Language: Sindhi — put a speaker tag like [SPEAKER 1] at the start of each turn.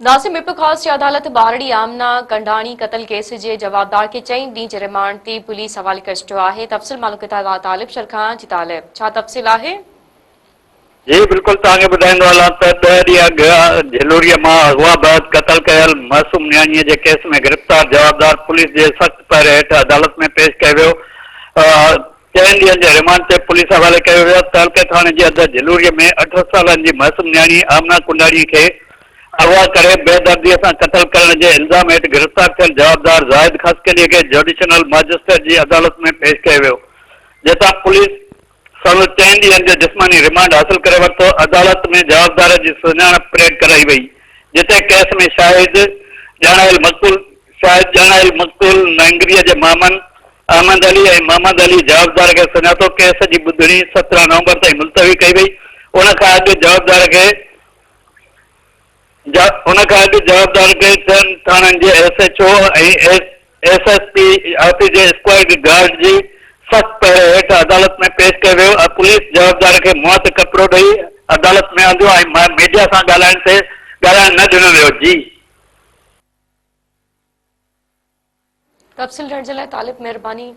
[SPEAKER 1] ناصر ميرپورخاص جي عدالت ٻارڙي آمنه ڪنڊاڻي قتل ڪيس جي جوابدار کي چئن ڏينهن جي رمانڊ تي پوليس حوالي ڪري ڇڏيو آهي. تفصيل معلوم ڪيو ٿا طالب شر کان جي طالب ڇا تفصيل آهي؟
[SPEAKER 2] جي بلڪل توهان کي ٻڌائيندو هلان ته ڏهه ڏينهن اڳ جهلوريء مان اغوا بعد قتل ڪيل معصوم نياڻيء جي ڪيس ۾ گرفتار جوابدار پوليس جي سخت پهري هيٺ عدالت ۾ پيش ڪيو ويو. چئن ڏينهن جي رمانڊ تي پوليس حوالي ڪيو ويو. تعلقي ٿاڻي جي حد جهلوريء ۾ اٺ سالن جي معصوم نياڻي آمنه ڪنڊاڻي کي اغوا ڪري بيدرديء سان قتل ڪرڻ جي الزام هيٺ گرفتار ٿيل جوابدار زاهد خاصخيلي کي جوڊيشنل ماجسٽريٽ جي عدالت ۾ پيش ڪيو ويو جتان پوليس سندس چئن ڏينهن جو جسماني رمانڊ حاصل ڪري ورتو، عدالت ۾ جوابدار جي سڃاڻپ پريڊ ڪرائي وئي، جتي ڪيس ۾ شاهد ڄاڻايل مقتول شاهد ڄاڻايل مقتول نينگريء جي مامن احمد علي ۽ محمد علي جوابدار کي سڃاتو، ڪيس جي ٻڌڻي 17 نومبر تائين ملتوي ڪئي وئي، ان کان اڳ جوابدار کي ان کان اڳ جوابدار کي چئن ٿاڻن جي S H O ۽ S S P office جي اسڪواڊ گارڊ جي سخت پهري هيٺ عدالت ۾ پيش ڪيو ويو ۽ پوليس جوابدار کي منهن تي ڪپڙو ڏئي عدالت ۾ آندو ۽ ميڊيا سان ڳالهائڻ تي ڳالهائڻ نه ڏنو ويو جي.
[SPEAKER 1] تفصيل ڏيڻ جي لاء طالب مهرباني.